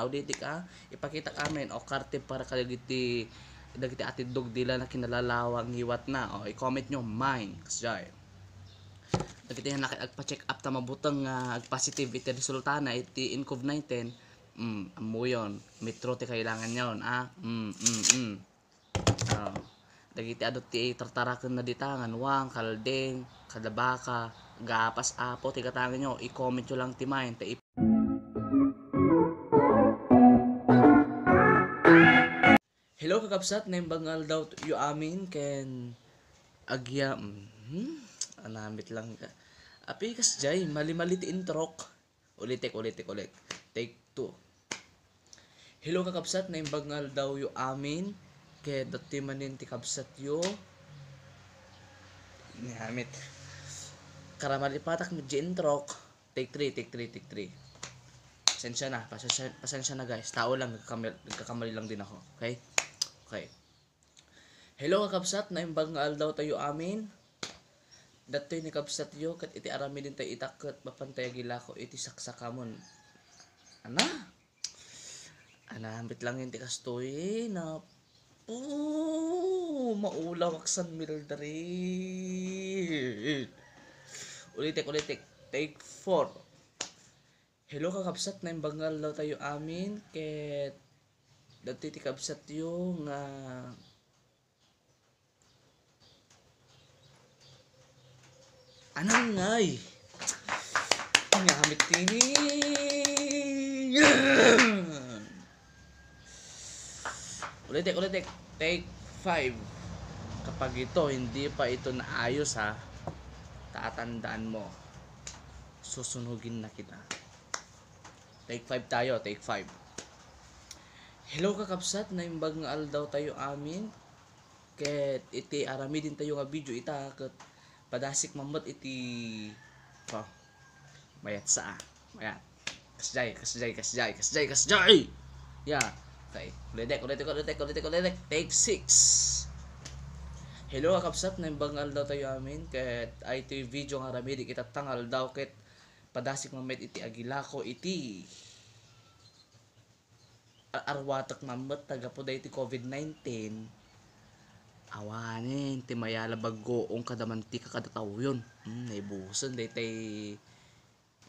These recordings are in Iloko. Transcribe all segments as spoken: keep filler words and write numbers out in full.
Aw, didik, ah, ipakitak amin, o, kartib para kadagiti, dagiti atiddog dila na kinalalawa ngiwatna. O, i-comment nyo, mine, kasjay. Dagiti nga nakit agpa-check up ta mabuteng nga agpositive iti resultana iti COVID nineteen, mm, ammoyon, metro ti kailangan yon, ah. Mm, mm, mm. Ah, dagiti adu ti tartarakenna dita, nga nuang, kalding, kada baka, gapas, apo, ti gatangenyo, i-comment yo lang ti mine, ta ip-, Hello, kakabsat, naimbag nga aldaw yo amin, ken agya-, mhm, anamit lang ka. Api, kasjay, mali-mali ti introk. Ulitek, ulitek, ulit. Take two. Hello, kakabsat, naimbag nga aldaw yo amin. Ket datoy manen ti kabsat yo. Namit. Karamalipatak medyo introk. Take three, take three, take three. Pasensya na, pasensya, pasensya na, guys. Tao lang, nagkakamali, nagkakamali lang din ako. Okay? Okay. Hello, kakabsat, naimbag nga aldaw tayo amin. Datoy ni kabsat yo, ket iti aramiden tayo ita, ket mapan tayo agilako iti saksakamon. Ana? Ana, ambit lang yun ti kastoy, na, oh, maulawak San Mildred. Ulitek, ulitek. Take four. Hello, kakabsat, naimbag nga aldaw tayo amin, ket datoy ti kabsat yo nga anangay. Nga kami tini. Ulitek, ulitek. Take five. Kapag ito, hindi pa ito naayos, ha, tatandaan mo, susunugin na kita. Take five tayo, take five. Hello, kakabsat, naimbag nga aldaw tayo amin. Ket iti aramiden tayo nga video ita, ket padasik man met iti, oh, mayat sa, ah. Mayat. Kasjay, kasjay, kasjay, kasjay, kasjay! Yeah. Okay. Ulitek, ulitek, ulitek, ulitek, ulitek. Take six. Hello, kakabsat, naimbag nga aldaw tayo amin. Ket ay iti video nga aramiden ita nga aldaw, ket padasik man met iti agilako iti a-, arwatek man met ta gapu daytoy COVID nineteen, awanen ti mayala baggoong kada mantika kada tawoyon. Hmm, naibusen daytoy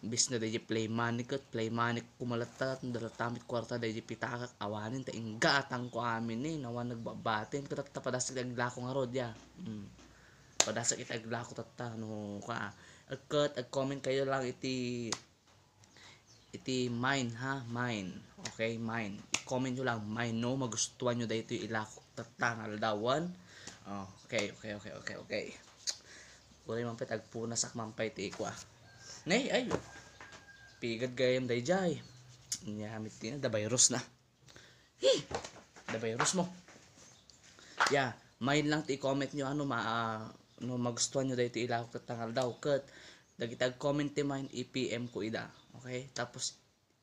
bis na daytoy play money ket play money ko malatta, dala tamit kuarta daytoy pitakak, awanen ta ingga atangko amin ni, nawan nagbabatin ket ta padasik aglako ngarud ya. Hmm. Padasik iti aglako tatta no ka. Ket ag-comment kayo lang iti iti mine, ha, mine. Okay, mine. I-comment nyo lang, mine, no? Magustuhan nyo daytoy ilakok tatta nga aldawan. Oh, okay, okay, okay, okay, okay. Uray man pay, tagpunasak man pay ti ikwa. Nay, ay. Pigad gayam dayjay. Nyamit din, da virus na. Hi! Da virus mo. Ya, mine lang ti i-comment nyo, ano, ma-, ah, no magustuhan nyo daytoy ilakok tatta nga aldaw. Ket dagiti ag-comment ti mine, i-P M ko ida. Okay? Tapos,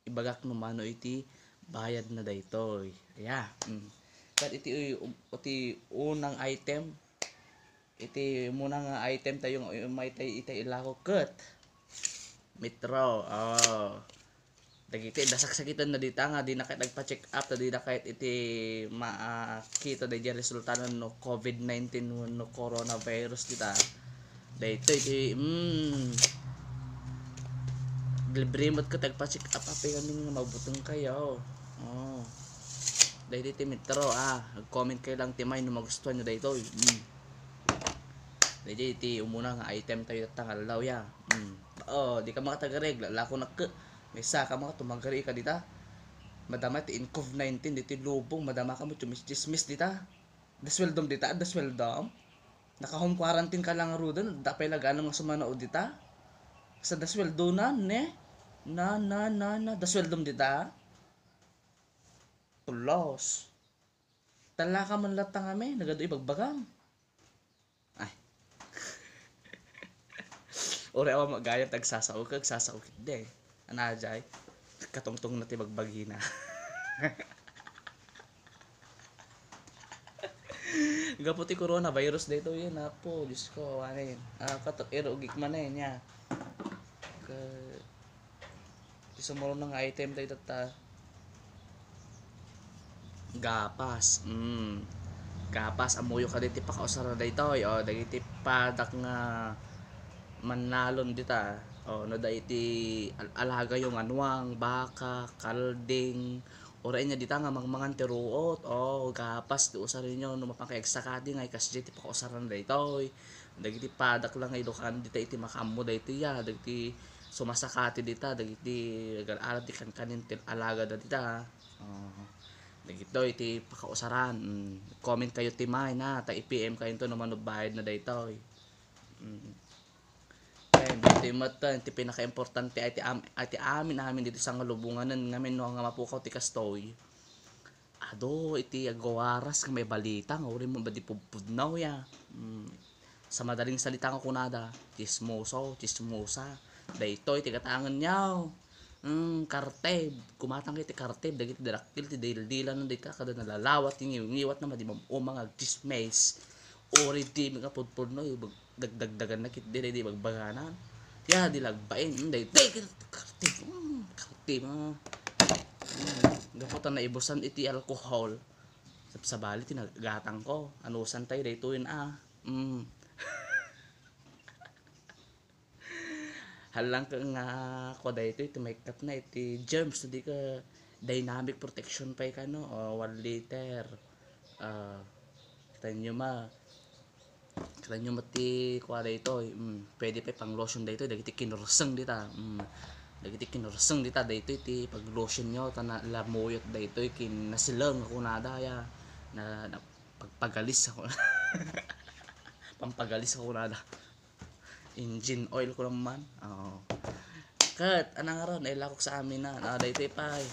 ibagak no mano iti bayad na daytoy. Ya. Mm. Ket iti, iti unang item, iti muna nga item tayo nga umay tay ita ilakok ket metro. Oh. Dagiti da saksakitan na dita nga dina ket nagpa-check up, ta dina ket iti makita daydi resulta no COVID nineteen wenno coronavirus dita. Daytoy iti, mm, libre met ket nagpa-check up, apay kami nga mabuteng kayo. Oh. Daytoy iti metro, ah. Ag-comment kayo lang ti mine no magustuhan nyo daytoy. Mm. Daytoy iti umuna nga item tayo tatta nga aldaw ya. Mm. Oh, di ka makatagareg, lalako nak-, Maysa ka mga tumagari ka dita. Madama ti COVID nineteen diti lubong, madama ka mo chumischismis dita. Da sueldom dita, da sueldom. Naka-home quarantine ka lang rudon, da pay lagano nga sumano dita. Sa da sueldo na, ne? Na, na, na, na, da sueldom dita. Pulos. Tala ka man latang ame, nagado ibagbagam. Ay. Uri awa magayam, tagsasao ka, agsasao ka, de. Anajay, katungtong na ti bagbagina. Gapu ti coronavirus daytoy, yun, apo, Diyos ko, ano yun? Ah, katok, iro, ugik man, eh, niya. Ka-, ti sumurong nga item tayo tatta. Gapas, mm. Gapas, ammoyo kadi ti pakausaran daytoy, o, dagiti padak nga mannalon dita, o, no, dagiti al-, alagayo nga nuang, baka, kalding, uray ania dita nga mangmangan ti ruot, o, gapas ti usarenyo no mapan kayo agsakati nga ikasdiay ti pakausaran daytoy. Dagiti padak la nga idukan dita iti makaammo daytoy, a, dagiti sumasakati dita, dagiti agal-alat ti kankanin ti alagada dita. Oo. Dagitoy ti pakausaran. Mm. Comment kayo ti main, a, ta i-P M kayonto no mano bayadna daytoy. Mm. Ken, ditoy met, a, ti pinakaimportante ay ti am-, ay ti amin-amin ditoy sangalubonganen ngamin no nga mapukaw ti kastoy. Adu iti agwawaras nga maibalita nga uray mo ba di pudpudno ya. Mm. Sa madaling salita nga kunada, tsismoso, tsismosa. Daytoy ti gatangenyo. Mm, karteb. Gumatang kayo ti karteb, dagiti darakkel ti dildilana dayta kada nalalawat ti ngiwngiwatna madi mam-uma nga agtsismes. Uray di nga pudpudno, ibag-, dagdagdaganna ketdi daydi bagbagana. Ya, di lagbain, mm, daytoy ti karteb, mm, karteb, ah. Mm, gapu ta naibusan iti alcohol. Sabsabali ti nagatangko. Anusantayo daytoyen, a. Mm. Halangka nga kua daytoy ti maikkatna iti germs, no di ka dynamic protection pay kano, o, one liter. A, kitaenyo ma, kitaenyo met ti kua daytoy, mm, pwede pay pang-lotion daytoy, dagiti kinurseng dita, mm, dagiti kinurseng dita, daytoy ti pag-lotionyo, ta na-, lamuyot daytoy, kin-, nasileng a kunada, ya, na, na, pagpagalis a ku-, pampagalis a kunada. Engine oil ko naman. Oo. Ket, anang ngarud, nailakok sa amin na. Ah, daytoy pay.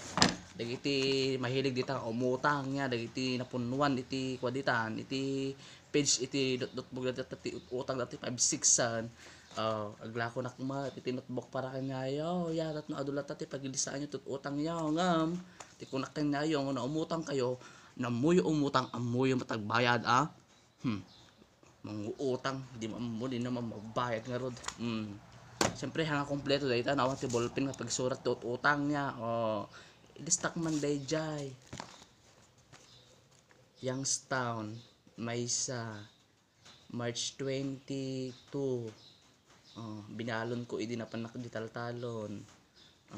Dagiti mahilig dita nga umutang ya, dagiti napunnuan iti kua ditan, iti page iti not-, notebook dati, ti ut-, utang dati five six an. Ah, aglakonak met iti notebook para kaniayo. Ya, tapno adu latta ti pagilisaanyo ti ut-, utangyo. Ngem, ti kunak kaniayo, no umutang kayo, ammoyo umutang, ammoyo met agbayad, a. Hmm. Manguutang, di man mo, di naman magbayad ngarud. Hmm. Siyempre, hanga kompleto dayta, awan ti ballpen nga pagsurat ti ut-, utang niya. O, ilistak man dayjay. Youngstown, maysa, March twenty-two. O, binalon ko idi napanak di taltalon. O,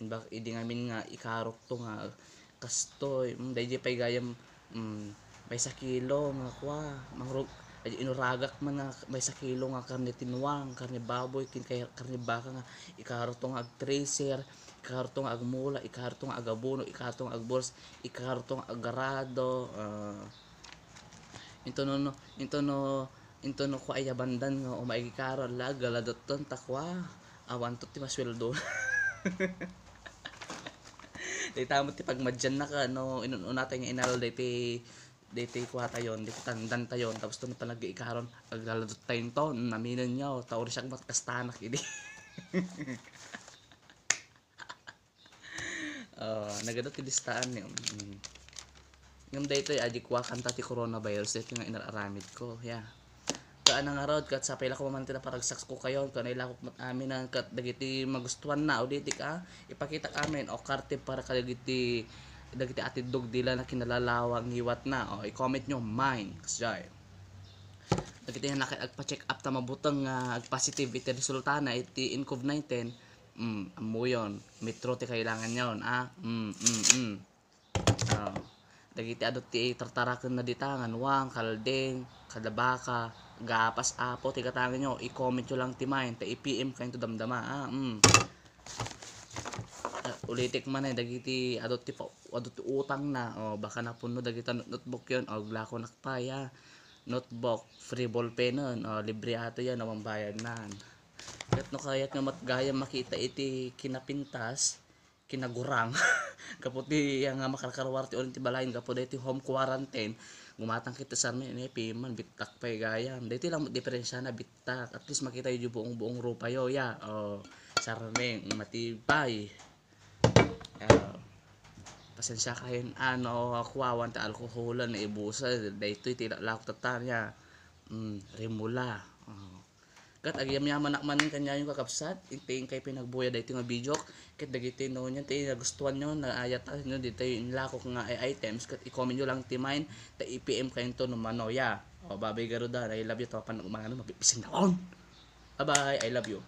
imbag idi ngamin nga ikarokto nga kastoy, mm, daydi pay gayam, mm, maysa kilo nga kua, mangrog-, ay, inuragak man nga maysa kilo nga karne ti nuang, karne baboy, ken kay-, karne baka nga ikarokto nga agtracer, ikarokto nga agmula, ikarokto nga agabono, ikarokto nga agbols, ikarokto nga agarado, a, Into no, no, into no, into no kua aya bandan nga umay agikaro, ala, aggaladutton ta kua. Awanto ti masueldo. Dayta met ti pagmadianna ken no inun-unatayo nga inalal daytoy, daytoy kuatayon, daytoy tandantayon, tapos to no panagikaron, aglaladutton tayo to, naminenyo, ta uray siak met kastanak idi. Ah, nagadu ti listaan ni, mm. Ngem daytoy, adi kua kanta ti coronavirus, daytoy nga inar-aramidko, ya. Ket anang ngarud, ket sapay la ko manen ti naparagsakko kayo, ket nailakok met amin, ket dagiti magustuanna, ulitek, a, ipakitak amin, o kartib para kadagiti, dagiti atiddog dila na kinalalawa ngiwatna, o, i-comment nyo, mine, kasjay. Dagiti nga naka-, agpa-check up ta mabuteng nga agpositive iti resultana iti COVID nineteen, mm, ammoyon, metro ti kailanganyon, a, mm, mm, mm. A, dagiti adu ti tartarakenna dita, nga nuang, kalding, kada baka, gapas, apo, ti gatangenyo, i-comment yo lang ti mine, ta i-P M kayo to damdama, a, mm. A, ulitek manen, dagiti adu ti pa-, adu ti utangna, o, baka napunno dagita not-, notebookyon, o, aglakonak pay, a. Notebook, free ballpen, o, libre ato yan, awan bayadnan. Ket no kayat nga met gayam makita iti kinapintas, kinagurang, gapu ti, a, nga makarkarwar ti uling ti balayen gapu daytoy home quarantine, gumatang kit sarmi, ne, piman, bittak pay gayam. Daytoy lang met diferensiana, bittak. At least makitayo diay buong-buong rupayo, ya. O, sarmi, matibay. Ah, pasensiakayon, a, no kua, awan ti alkoholan, naibusan, daytoy ti lakok tatta, ya. Mm, rimula. O. Ket agyamyamanak manen kaniayo, kakabsat, iti inkay pinagbuya daytoy nga video. Ket dagiti no niyan ti nagustuhan nyo, naayat nyo ditoy inlakok nga ay items, ket i-comment nyo lang ti mine, ta i-P M kayo to no mano, ya. O, babay garuda, I love you, to pan umano, mabipising na on. Bye-bye, I love you.